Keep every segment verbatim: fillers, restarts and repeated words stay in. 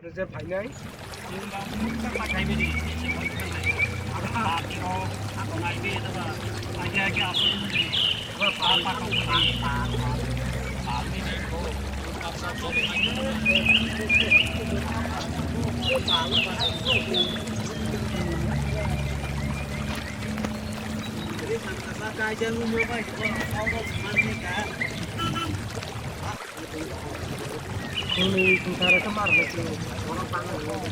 Je phainai. Chwngni chwngsaro khe mar rwkhe borok bangma rwkhe.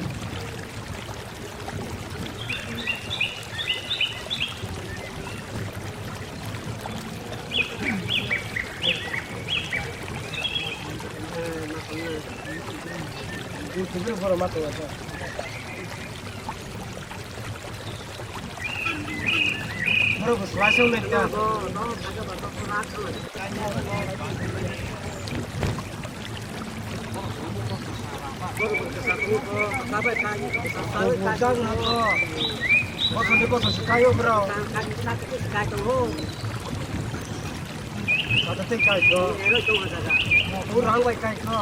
Borok ma tongya khe. Borok bo swlai se wngwi kha. Bosoni boso se kaio borok. Sata tei kaio. Bo rang bai kaio.